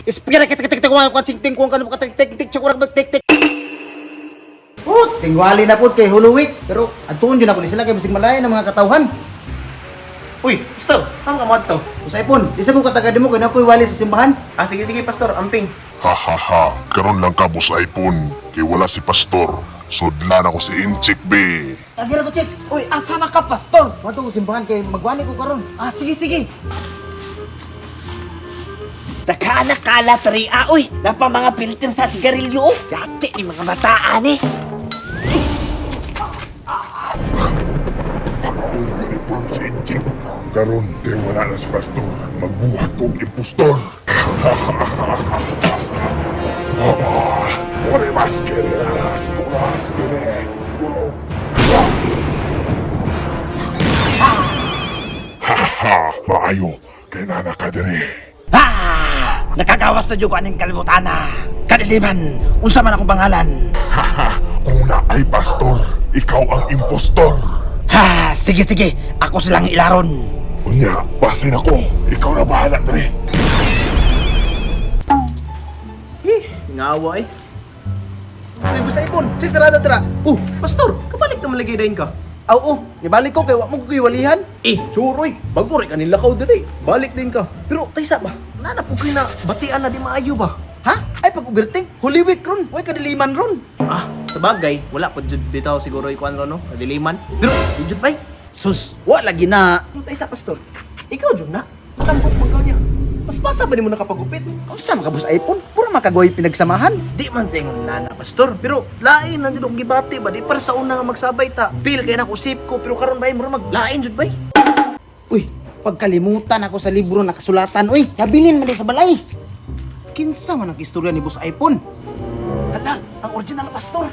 Ispira kita kita kita kuha ting ting kuha kanu ting ting ting kurang tik tik. Oh, tingwali na pud kay Holy Week. Pero adtuon jud ako ni sila kay bisig malaya ng mga katawhan. Uy, Pastor, saan ka mo to? Usay pon, di sa ko katagad mo kay na ako'y wali sa simbahan. Ah, sige, sige, Pastor, amping. Ha ha ha, karon lang ka boss iPhone, kay wala si pastor. Sudlan ako si Inchik B. Agi ra ko, check. Uy, asa na ka, Pastor? Wadto ko simbahan kay magwani ko karon. Ah, sige, sige. Nakaanakala tari ah, uy. Napa mga filter sa sigarilyo, oh. Dati ni mga bataan eh. Bagong uniform si Inchik. Karon kay wala na si pastor, magbuhat kog impostor. Ore maskeras, kuraskere, kuro. Ha ha, maayo kay nana ka diri. Ah! Nakagawas na dyan ko aning kalbutana. Kadiliman, unsa man akong pangalan. Ha ha, kung na ay pastor, ikaw ang impostor. Ha, sige sige, ako silang ilaron. Unya, basin ako. Ikaw na bahala diri. Eh, ngawa eh. Uy, basta ipon, check tara tara. Oh, Pastor, kabalik na malagay dahin ka. Aw, oh, nibalik ko kay wa mo ko walihan. Eh, sure, oy. Bago rin kanila ka diri. Balik din ka. Pero, taysa ba? Nana po kayo na batian na di maayo ba? Ha? Ay pag overthink, Holy Week ron, way kadiliman ron. Ah, sa bagay, wala po jud bitaw siguro ikuan ron, no? Kadiliman. Pero, di jud bay. Sus, wa lagi na. Pero taysa, Pastor, ikaw jud na. Matambok man ka niya. Paspasa ba ni mo nakapagupit? Unsa makabus iPhone? Pura makagoy pinagsamahan. Di man sa ingon nana, Pastor. Pero lain lang jud akong gibati ba? Di para sa una nga magsabay ta. Feel kay na safe ko pero karon bay mura maglain jud bay. Uy, pagkalimutan ako sa libro na kasulatan, uy, nabilin man di sa balay. Kinsa man ang istorya ni Boss iPhone? Hala, ang original na pastor.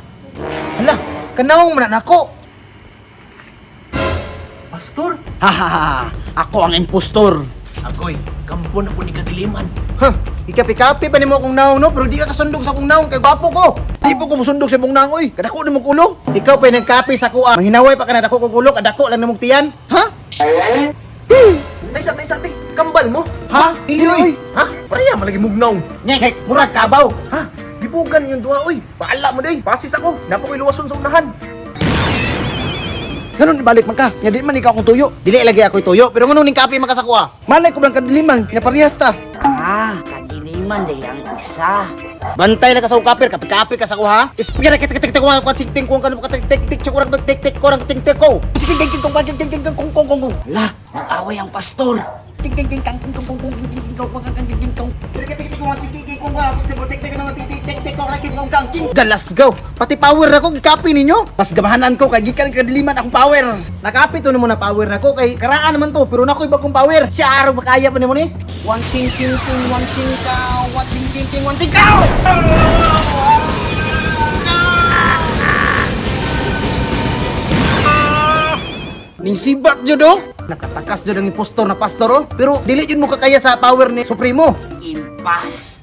Hala, kanawong man na nako. Pastor, Ha ha ha, ako ang impostor. agoy, kampo na po ni kadiliman. Huh, ikapi-kapi pa nimo akong naong no, pero di ka kasundog sa akong naong kay gwapo ko. Di po ko musundog sa imong nangoy. Kadako ni mong ulo. Ikaw pa nagkapi sa kuha. Manghinaway pa ka na dako kong ulo, kadako lang namong tiyan. Ha? Taysa, taysa, tay. Kambal mo. Ha? Dili oy. Ha? Pareha man lagi mugnaw. Ngek, murag kabaw. Ha? Bibugan yung duha oy. Paala mo day. Pasis ako. Napo ko'y luwason sa unahan. Ganun ibalik man ka. Nga di man ikaw akong tuyo. Dili lagi ako'y tuyo, pero nganong ning kapi man ka sa kuha? Malay ko lang kadiliman nga parehas ta. Ah, kadiliman day ang isa. Bantay na ka sa akong kaper, kapi-kapi ka sa kuha. Ispira kita kita kita kuha kuha ting ting kuha kanu tik tik tik kurang tik tik kurang ting tik ko. Sige ting ting kong ting ting ting kong kong kong. Ala, nag-away ang pastor. Ting ting ting kang kong kong kong ting ting kong kong ting ting kong. Galas go. Pati power ako gikapi ninyo. Mas gamahanan ko kay gikan kadiliman akong power. Nakapi to nimo na power nako kay karaan naman to, pero nakoy bagong power. Siya araw makaya pa nimo ni. One ching ting ting one ching kaw, one ching ting ting one ching kaw. Ning sibat jud oh. Nakatakas jud ang impostor na pastor oh. Pero dili jud mo kakaya sa power ni Supremo. Impas.